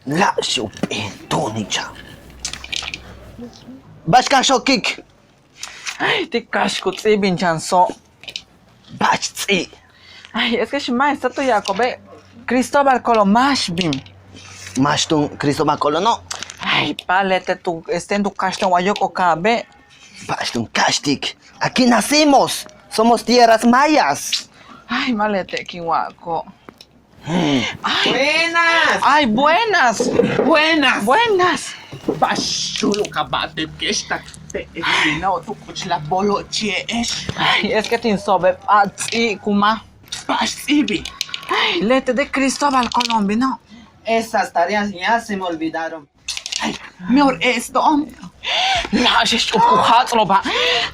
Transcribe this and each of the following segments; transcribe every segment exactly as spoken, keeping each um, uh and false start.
Láayxi' u p'íin tuunicha'. Ba'ax ka xokik. Ay, ti' kax ku ts'íib in chan so'. Ba'ax ts'íib. Ay, es que xi maestra tu ya'ako'obe' Cristóbal Colón, máax bin. Máax túun Cristóbal Colón, no. Ay, pa'ale' te' tu, este, tu kaxto'on wa yóok'olkaabe'. Ba'ax túun kaxtik. Aquí nacimos. Somos tierras mayas. Ay, ma' leti' kin wa'ako'. Ay. Buenas. Ay, buenas. Buenas. Buenas. Ba'ax xul u ka ba'ate'ex tak te' e'ex bin o tu k'uchul a bolo'oche'ex. Ay, es que tin so'obe' p'áat ts'íib ku máax. Ba'ax ts'íibi'. Ay, leti' de Cristóbal Colón bin, no. Esas tareas ya se me olvidaron. Ay, mejor esto. Láayxi' xch'up ku jats'lo'oba'.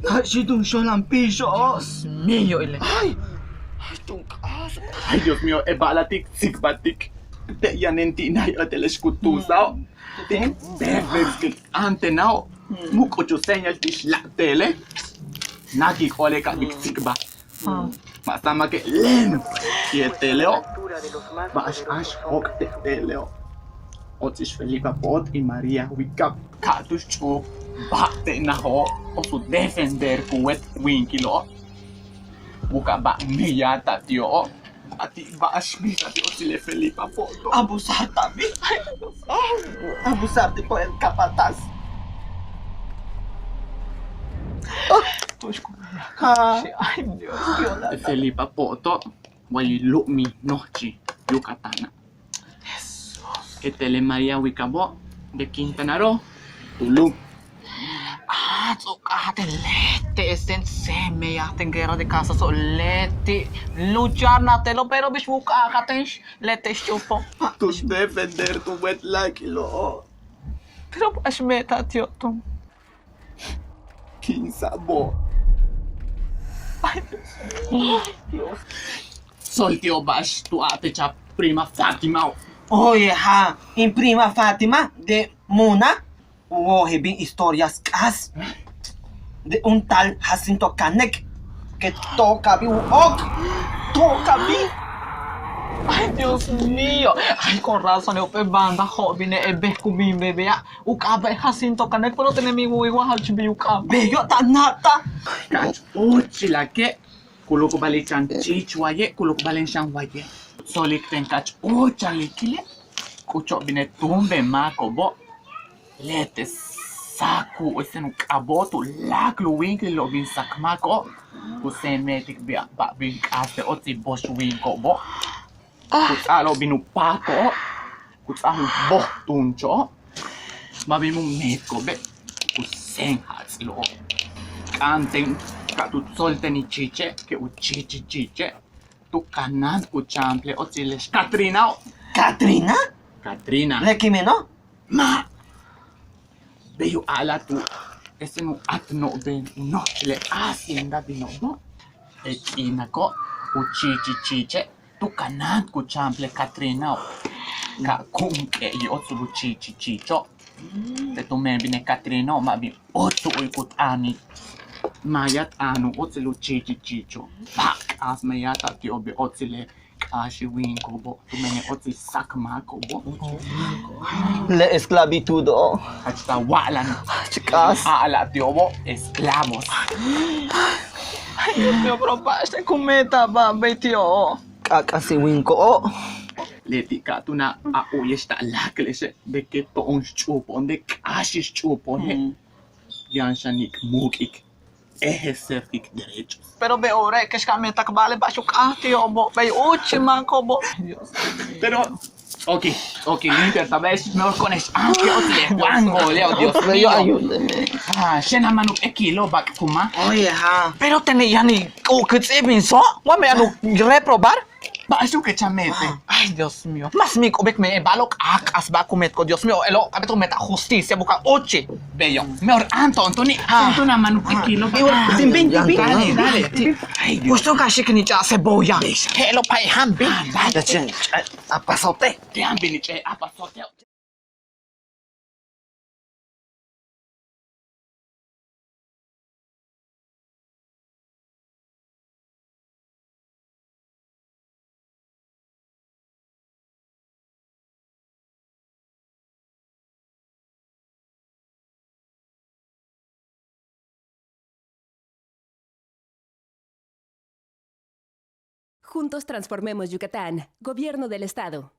Ka xi' túun xoolan pixo'ob. Dios mío, ile. Ay, ay, túun k'aas. Ay, Dios mío, e ba'ala' ti' k tsikbaltik. Te' yanen ti' naj yéetele'ex ku tu'ubsa'o'. Ti' bebes ke antenao'. Mu k'uchul señal ti' xla'at te'ele'. Náakik óole' ka bi k tsikbal. Ma' sáamake' len yéetele'o'. Ba'ax k'áax jóok' te' te'ele'o'. Óotsil Felipa Po'ot y María Wikab ka'aj tu xch'úuk ba'al te' najo'ob. Óotsil u defender ku wéet wíinikilo'ob. Buka'aj ba'ax meyajtal ti'obo'. Leti' ba'ax meyajtal ti' óotsil le Felipa Po'oto'. Abusarta'abi'. Abusarta'abi' por el capataz. Ay, Dios. Felipa Po'oto', way u lu'umil nojochi Yucatana'. Yéetel le María Wikabo' de Quintana Roo, Tulum. Aj, ts'o'ok k'a'aja'an leti' este, se' meyaj ten guerra de casaso' leti'. Luchar na te'elo', pero bix mu k'a'aja'an ten leti' xch'uupo'. Tu defender tu wéet láakilo'ob. Pero ba'ax meyajtal ti'ob túun. Ki'insa'abo'. Ay, Dios. Tsol ti'ob ba'ax tu a'al teech a prima Fátimao'. Oye, ja, in prima Fátima de Muna, u wojel bin historias k'aas. De un tal Jacinto Canek, que tóoka'abi' u óok'. Tóoka'abi'. Ay, Dios mío. Ay, con razón, jump'éel banda jo'ob bine' e bej ku bin bebeya'. U k'aaba' Jacinto Canek, pero tene' mi wu'uyik wa jach bi u k'aaba'. Beyo' ta na'ataj. Ka'ach úuchilake' ku lukubal in chan chíich waye', ku lukubal in xan waye'. Tsolik ten ka'ach úuchalikile'. K'ucho'ob bine' túumben máako'obo'. Leti' sáak u, este, u k'aabo' tuláakal u wíinikilo'ob bin sáak máako'ob. Ku séenmeetik ba'al bin k'aas te' óotsil boox wíiniko'obo'. Ku ts'a'alo'ob bin u páako'ob. Ku ts'a'al u boj túuncho'ob. Ma' bin mu meetiko'obe', ku séen jats'ilo'ob. K'a'anten ka tu tsol ten in chíiche' que u chíichil chíiche' tu kanáant ku chaample óotsile'ex Catrinao'. ¿Catrina? Catrina. ¿Le kimino'? Ma'. Bey u a'ala'al tu, este, u at no'oben u nojoch le hacienda bino'obo'. E k'iinako' u chíichil chíiche' tu kanáant ku chaample Catrinao'. Ka ku'un k'e'eyi' óotsil u chíichil chíicho'. Te' tumen bine' Catrinao' ma' bin óotsil u t'aanil. Maaya t'aan u óotsil u chíichil chíicho'. Ba'ax k'aas meyajtal ti'obe' óotsile' k'áaxi' wíiniko'obo', tumene' óotsil sáak máako'obo'. Le esclavitudo'. Jach ta wa'alan. Jach k'aas. A'ala'al ti'obo' esclavos. Ay, Dios mío, pero ba'axten ku meeta'al ba'al bey ti'obo'. K'ak'asi' wíiniko'ob. Leti' ka tu naj a u'uye'ex ta láakale'exe' de que to'on xch'uupo'on, de k'áaxi' xch'uupo'one'. Yaan xan k muuk'ik ejercer k derecho. Pero be'oore' kex ka meeta'ak ba'ale' ba'ax u k'aaj ti'obo', bey úuchil máako'obo'. Pero, ok, ok, no importa, bey, mejor ko'one'ex áanke' óotsile' Juan Goleao', Dios mío. Ayúdeme. Ah, xan a man u p'ekilo'ob baak' ku máak. Oye, ja. Pero tene' yaan in k'u'uk ts'íib in so', wa me yaan u reprobar. Ba'ax u kech a meete'. Ay, Dios mío. Mas míik'ubik me' ba'alo' k'aak k'aas ba'al ku meetiko', Dios mío, je'elo' k'a'abéet u meeta'al justicia buka'aj úuchil. Beyo'. Mejor áan to'on túune'. Túune' a man u p'ekilo'ob. Bin, bin, bin, bin. Dale, dale. Ay, Dios. Kux túun ka xiknich a cebolla. Je'elo' pa'e' jáan bin. A pasote'. Te' jáan bin ich a pasote'. Juntos transformemos Yucatán. Gobierno del Estado.